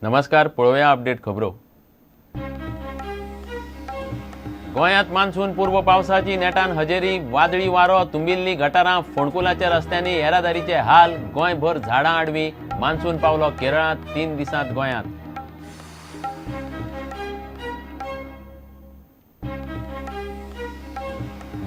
नमस्कार, पळोवया अपडेट खबरो. गोंयांत मान्सून पूर्व पावसाची नेटान हजेरी. वादळी वारो, तुंबिल्ली गटारां, फोंडकुलाच्या रस्त्यांनी येरादारीचे हाल. गोंयभर झाडां आडवी. मान्सून पावलो केरळांत, 3 दिसांत गोंयांत.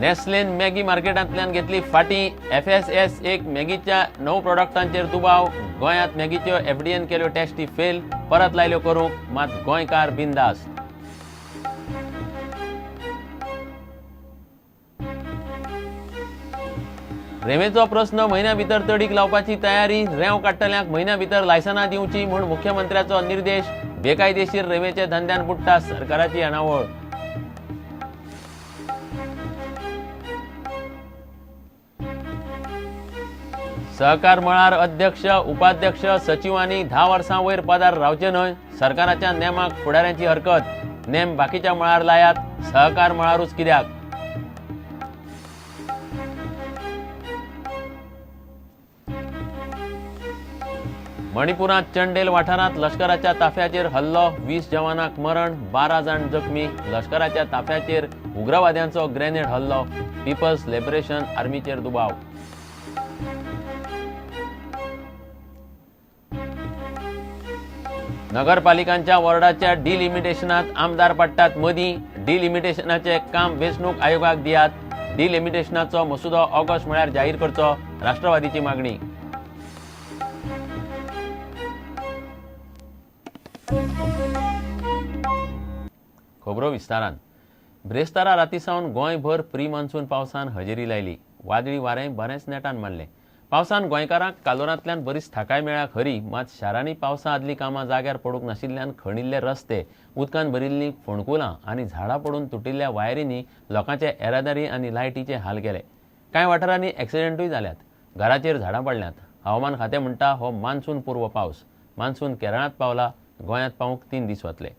नेस्लेन मॅगी मार्केटांतल्यान घेतली फाटी. एफएसएस एक मॅगीच्या 9 प्रोडक्टांचेर दुबाव. गोंयांत मॅगीच्यो एफडीएन केल्यो टेस्टी फेल, परत लायल्यो करूंक, मात गोंयकार बिंदास्त. रेंवेचो प्रस्न म्हयन्या भितर तडीक लावपाची तयारी. रेंव काडटल्यांक म्हयन्या भितर लायसनां दिवची म्हूण मुख्यमंत्र्याचो निर्देश. बेकायदेशीर रेंवेच्या धंद्यान बुडटा सरकाराची येणावळ. सहकार मळार अध्यक्ष, उपाध्यक्ष, सचिवांनी 10 वर्सां वयर पदार रावचे न्हय. सरकाराच्या नेमाक फुडाऱ्यांची हरकत. नेम बाकीच्या मळार लायात, सहकार मळारूच कित्याक? मणिपुरांत चंडेल वाठारांत लश्कराच्या ताफ्याचेर हल्लो. 20 जवानांक मरण, 12 जाण जखमी. लश्कराच्या ताफ्याचेर उग्रवाद्यांचो ग्रेनेड हल्लो. पीपल्स लिबरेशन आर्मीचेर दुबाव. नगरपालिकांच्या वॉर्डाच्या डिलिमिटेशनात आमदार पडटात मदीं. डिलिमिटेशनाचे काम वेंचणूक आयोगाक दियात. डिलिमिटेशनाचो मसुदो ऑगस्ट म्हळ्यार जाहीर करचो, राष्ट्रवादीची मागणी. खबरो विस्तारान. ब्रेस्तारा राती सावन गोंयभर प्री मान्सून पावसान हजेरी लायली. वादळी वारें बरेंच नेटान मारलें. पावसान गोंयकारांक कालोरांतल्यान बरीच थाकाय मेळ्ळ्या खरी, मात शारांनी पावसा आदलीं कामां जाग्यार पडूंक नाशिल्ल्यान खणिल्ले रस्ते, उदकान भरिल्लीं फोंडकुलां आनी झाडां पडून तुटिल्ल्या वायरींनी लोकांचे येरादारी आनी लायटीचे हाल केले. कांय वाठारांनी एक्सिडेंटूय जाल्यात. घराचेर झाडां पडल्यांत. हवामान खातें म्हणटा हो मान्सून पूर्व पावस. मान्सून केरळांत पावला, गोंयांत पावूंक 3 दीस वतले.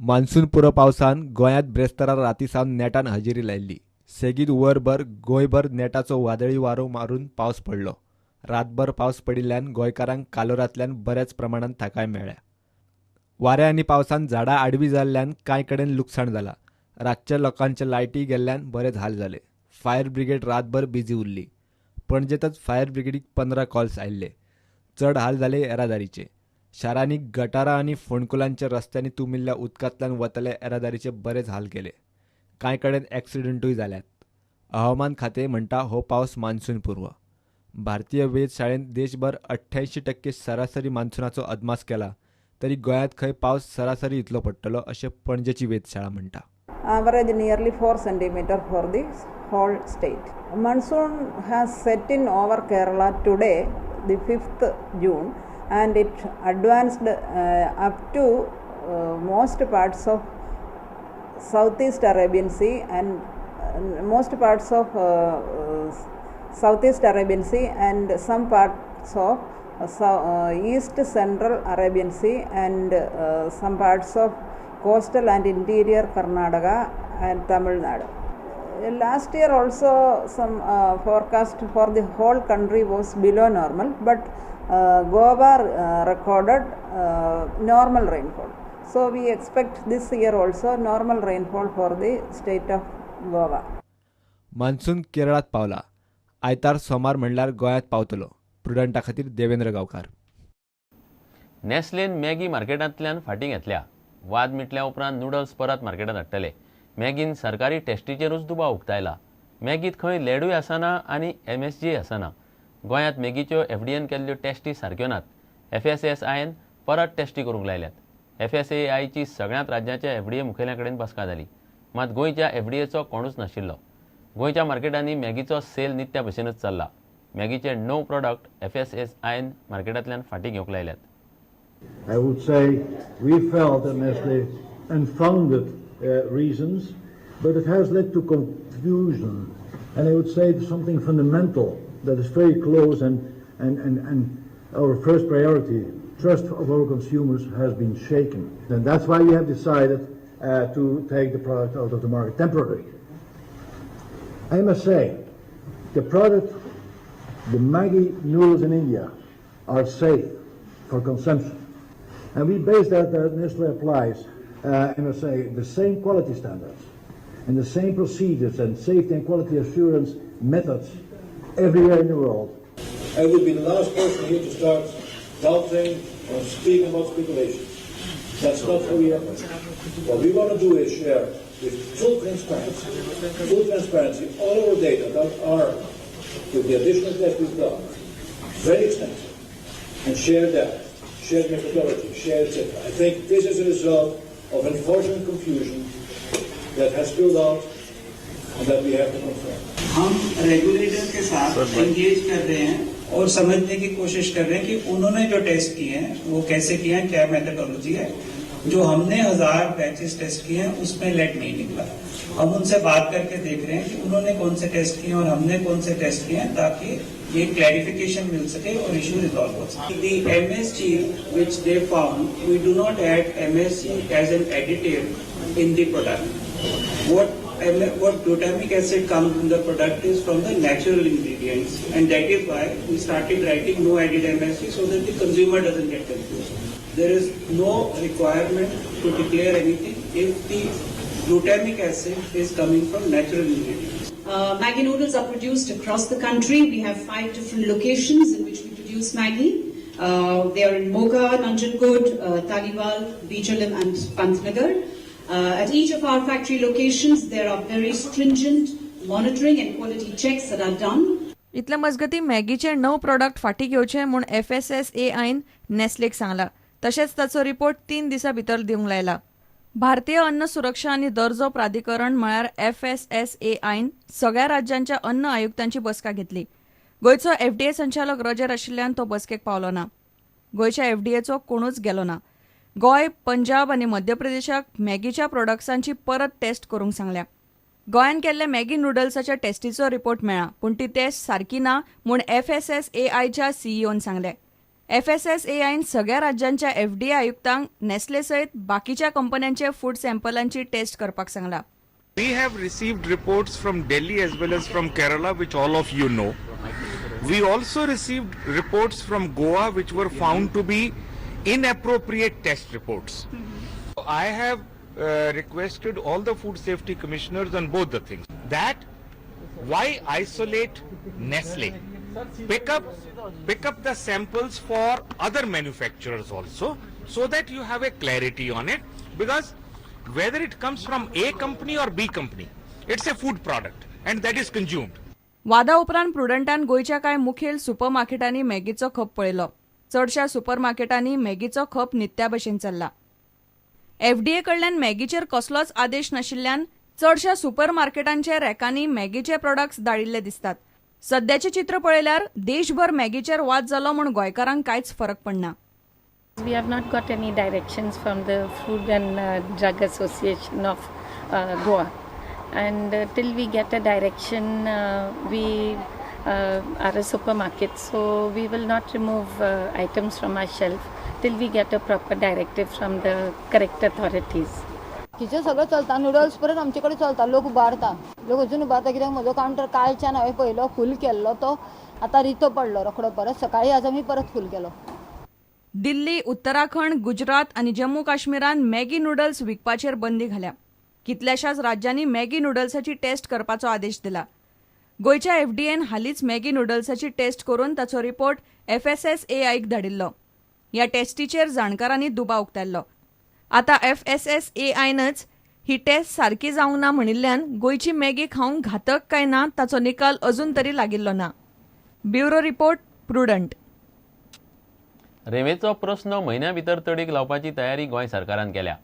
मान्सून पूर्व पावसान गोंयांत ब्रेस्तारा राती सावन नेटान हजेरी लायिल्ली. सेगीत वरभर गोंयभर नेटाचो वादळी वारो मारून पावस पडलो. रातभर पावस पडिल्ल्यान गोंयकारांक कालोरांतल्यान बऱ्याच प्रमाणांत थाकाय मेळ्ळ्या. वाऱ्या आनी पावसान झाडां आडवी जाल्ल्यान कांय कडेन लुकसाण जालां. रातच्या लोकांचे लायटी गेल्ल्यान बरेच हाल जाले. फायर ब्रिगेड रातभर बिजी उरली. पणजेतच फायर ब्रिगेडीक 15 कॉल्स आयिल्ले. चड हाल जाले येरादारीचे. शारांनी गटारां आनी फोंडकुलांच्या रस्त्यांनी तुंबिल्ल्या उदकांतल्यान वतले येरादारीचे बरेच हाल केले. कांय कडेन एक्सिडंटूय जाल्यात. हवामान खातें म्हणटा हो पावस मान्सून पूर्व. भारतीय वेधशाळेन देशभर 88% सरासरी मान्सूनाचो अदमास केला तरी गोंयांत खंय पावस सरासरी इतलो पडटलो अशें पणजेची वेधशाळा म्हणटा. Average nearly 4 centimetre for the whole state. Monsoon has set in over Kerala today, the 5th June, and it advanced up to most parts of Southeast Arabian Sea and most parts of Southeast Arabian Sea and some parts of East Central Arabian Sea and some parts of coastal and interior Karnataka and Tamil Nadu. Last year also some forecast for the whole country was below normal, but Goa recorded normal rainfall. So we expect this year also normal rainfall for the state of Goa. Monsoon केरळात पावला. आयतार सोमार म्हणल्यार गोंयांत पावतलो. प्रुडंटा खातीर देवेंद्र गांवकार. नेस्लेन Maggi मार्केटांतल्यान फाटीं घेतल्या. वाद मिटल्या उपरांत नुडल्स परत मार्केटांत हाडटले. मॅगीन सरकारी टेस्टीचेरूच दुबाव उक्तायला. मॅगीत खंय लेडूय आसना आनी एमएसजीय आसना. गोंयांत मॅगीच्यो एफडीएन केल्ल्यो टेस्टी सारक्यो नात. एफएसएसआयन परत टेस्टी करूंक लायल्यात. एफएसएआयची सगळ्यात राज्यांच्या एफडीए मुखेल्यां कडेन बसका जाली, मात गोंयच्या एफडीएचो कोणूच नाशिल्लो. गोंयच्या मार्केटांनी मॅगीचो सेल नित्या भशेनच चल्ला. मॅगीचे 9 प्रोडक्ट एफएसएसआयन मार्केटांतल्यान फाटीं घेवंक लायल्यात. I would say we felt that Nestle unfounded reasons, but it has led to confusion. And I would say something fundamental that is very close and our first priority, trust of our consumers, has been shaken. And that's why we have decided to take the product out of the market temporarily. I must say, the product, the Maggi noodles in India, are safe for consumption. And we base that Nestle applies, I must say, the same quality standards and the same procedures and safety and quality assurance methods everywhere in the world. I would be the last person here to start doubting or speaking about speculations. That's not how we operate. What we want to do is share with full transparency, all our data that are, with the additional tests we've done, very extensive, and share that, share methodology, share etc. I think this is a result of unfortunate confusion that has spilled out and that we have to confront. हम regulator के साथ engage कर रहे हैं और समझने की कोशिश कर रहे हैं कि उन्होंने जो टेस्ट किए हैं वो कैसे किए हैं, क्या मेथडोलॉजी है। जो हमने 1000 बैचेस टेस्ट किए हैं उसमें लेड नहीं निकला। हम उनसे बात करके देख रहे हैं कि उन्होंने कौन से टेस्ट किए और हमने कौन से टेस्ट किए हैं, ताकि ये क्लैरिफिकेशन मिल सके और इशू रिजॉल्व हो सके। The MSG which they found, we do not add MSG as an additive in the product. What glutamic acid comes in the product is from the natural ingredients, and that is why we started writing no added MSG so that the consumer doesn't get confused. There is no requirement to declare anything if the glutamic acid is coming from natural ingredients. Maggi noodles are produced across the country. We have 5 different locations in which we produce Maggi. They are in Moga, Nanjangud, Taliwal, Bicholim and Pantnagar. At each of our factory locations, there are very stringent monitoring and quality checks that are done. इतले मजगती मॅगीचे 9 product फाटी घेवचे म्हूण एफएसएसएआयन नेस्लेक सांगला. तशेंच ताचो report 3 दिसां भितर दिवंक लायला. भारतीय अन्न सुरक्षा आनी दर्जो प्राधिकरण म्हळ्यार एफएसएसएआयन सगळ्या राज्यांच्या अन्न आयुक्तांची बसका घेतली. गोंयचो एफडीए संचालक रजेर आशिल्ल्यान तो बसकेक पावलो ना. गोंयच्या एफडीएचो कोणूच गेलो ना. गोंय, पंजाब आनी मध्य प्रदेशाक मॅगीच्या प्रोडक्ट्सांची परत टेस्ट करूंक सांगल्या. गोंयान केल्ल्या मॅगी नुडल्साच्या टेस्टीचो रिपोर्ट मेळ्ळा, पूण ती टेस्ट सारकी ना म्हूण एफएसएसएआयच्या सीईओन सांगलें. एफएसएसएआयन सगळ्या राज्यांच्या एफडीए आयुक्तांक नेस्ले सयत बाकीच्या कंपन्यांचे फूड सॅम्पलांची टेस्ट करपाक सांगला. We have received reports from Delhi as well as from Kerala, which all of you know. We also received reports from Goa, which were found to be inappropriate test reports. I have requested all the food safety commissioners on both the things. That why isolate Nestle? Pick up the samples for other manufacturers also, so that you have a clarity on it, because whether it comes from A company or B company, it's a food product and that is consumed. वादा उपरांत प्रुडंटान गोंयच्या कांय मुखेल सुपरमार्केटांनी मॅगीचो खप पळयलो. चडशा सुपरमार्केटांनी मॅगीचो खप नित्या भशेन चल्ला. एफडीए कडल्यान मॅगीचेर कसलोच आदेश नाशिल्ल्यान चडशा सुपरमार्केटांच्या रॅकांनी मॅगीचे प्रॉडक्ट्स दाळिल्ले दिसतात. सद्याचें चित्र पळयल्यार देशभर मॅगीचेर वाद जालो म्हूण गोंयकारांक कांयच फरक पडना. We have not got any directions from the Food and Drug Association of Goa, and till we get a direction, we are a supermarket, so we will not remove items from our shelf till we get a proper directive from the correct authorities. बाकीचें सगळें चलता, noodles परत आमचे कडेन चलता, लोक उबारता, लोक अजून उबारता कित्याक म्हजो कावंटर कालच्यान हांवें पयलो फूल केल्लो तो आतां रितो पडलो रोखडो, परत सकाळीं आज आमी परत फूल केलो. दिल्ली, उत्तराखंड, गुजरात आनी जम्मू काश्मीरान मॅगी नुडल्स विकपाचेर बंदी घाल्या. कितल्याशाच राज्यांनी मॅगी नुडल्साची टेस्ट करपाचो आदेश दिला. गोंयच्या एफडीएन हालींच मॅगी नुडल्साची टेस्ट करून ताचो रिपोर्ट एफएसएसएआयक धाडिल्लो. ह्या टेस्टीचेर जाणकारांनी दुबाव उक्तायल्लो. आतां एफएसएसएआयनच ही टेस्ट सारकी जावंक ना म्हणिल्ल्यान गोंयची मॅगी खावंक घातक काय ना ताचो निकाल अजून तरी लागिल्लो ना. Bureau report, Prudent. रेंवेचो प्रस्न म्हयन्या भितर तडीक लावपाची तयारी गोंय सरकारान केल्या.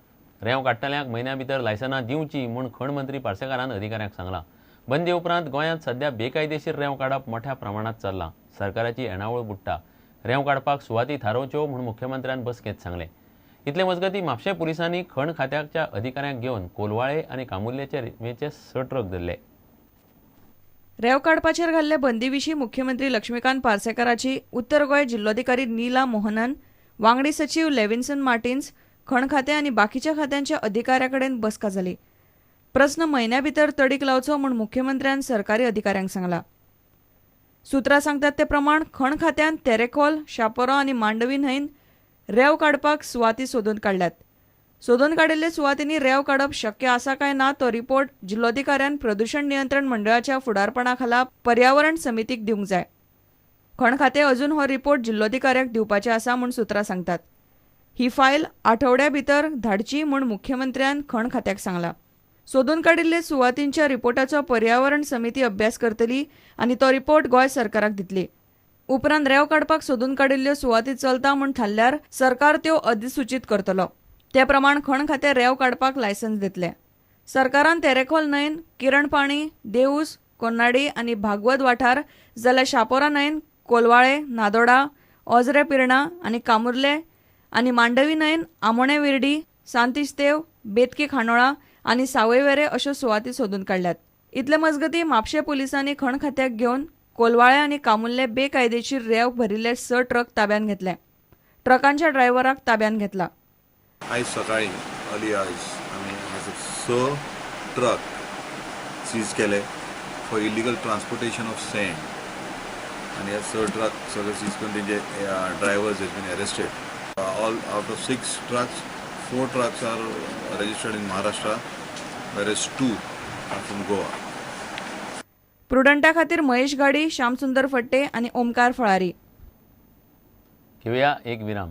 रेंव काडटल्यांक म्हयन्या भितर लायसनां दिवची म्हूण खण मंत्री पार्सेकारान अधिकाऱ्यांक सांगलां. बंदी उपरांत गोंयांत सध्या बेकायदेशीर रेंव काडप मोठ्या प्रमाणांत चल्लां. सरकाराची येणावळ बुडटा. रेंव काडपाक सुवाती थारोवच्यो म्हूण मुख्यमंत्र्यान बसकेंत सांगलें. इतले मजगतीं म्हापशें पुलिसांनी खण खात्याच्या अधिकाऱ्यांक घेवन कोलवाळे आनी कामुर्लेचे रेंवेचे 6 ट्रक धरले. रेंव काडपाचेर घाल्ले बंदी विशीं मुख्यमंत्री लक्ष्मीकांत पार्सेकाराची उत्तर गोंय जिल्लोधिकारी नीला मोहनन, वांगडी सचीव लेविन्सन मार्टिन्स, खण खातें आनी बाकीच्या खात्यांच्या अधिकाऱ्यां कडेन बसका जाली. प्रस्न म्हयन्या भितर तडीक लावचो म्हूण मुख्यमंत्र्यान सरकारी अधिकाऱ्यांक सांगला. सुत्रां सांगतात ते प्रमाण खण खात्यान तेरेखोल, शापोरा आनी मांडवी न्हंयन रेंव काडपाक सुवाती सोदून काडल्यात. सोदून काडिल्ले सुवातींनी रेंव काडप शक्य आसा काय ना तो रिपोर्ट जिल्लोधिकाऱ्यान प्रदूषण नियंत्रण मंडळाच्या फुडारपणा खाला पर्यावरण समितीक दिवंक जाय. खण खातें अजून हो रिपोर्ट जिल्लोधिकाऱ्याक दिवपाचें आसा म्हूण सुत्रां सांगतात. ही फायल आठवड्या भितर धाडची म्हूण मुख्यमंत्र्यान खण खात्याक सांगलां. सोदून काडिल्ले सुवातींच्या रिपोर्टाचो पर्यावरण समिती अभ्यास करतली आनी तो रिपोर्ट गोंय सरकाराक दितली. उपरांत रेंव काडपाक सोदून काडिल्ल्यो सुवाती चलता म्हूण थारल्यार सरकार त्यो अधिसूचीत करतलो. ते प्रमाण खण खातें रेंव काडपाक लायसन्स दितले. सरकारान तेरेखोल न्हंयन किरणपाणी, देऊस, कोन्नाडी आनी भागवत वाठार जाल्यार शापोरा न्हंयन कोलवाळे, नादोडा, ओझरे पिर्णा आनी कामुर्ले आनी मांडवी न्हंयन आमोणे विर्डी, सांतिस्तेव, बेतकी खांडोळा आनी सावयवेरे अश्यो सुवाती सोदून काडल्यात. इतले मजगतीं म्हापशें पुलिसांनी खण खात्याक घेवन कोलवाळे आनी कामुर्ले बेकायदेशीर रेंव भरिल्ले 6 ट्रक ताब्यांत घेतले. ट्रकांच्या ड्रायव्हराक ताब्यांत घेतला. आयज सकाळी अर्ली आयज आमी 6 ट्रक सीज केले for illegal transportation of sand आनी ह्या 6 ट्रक सगळे सीज करून तेंचे drivers has been arrested. All out of 6 trucks, 4 trucks are registered in Maharashtra, whereas 2 are from Goa. प्रुडंटा खातीर महेश घाडी, श्यामसुंदर फट्टे आनी ओमकार फळारी. घेवया एक विराम.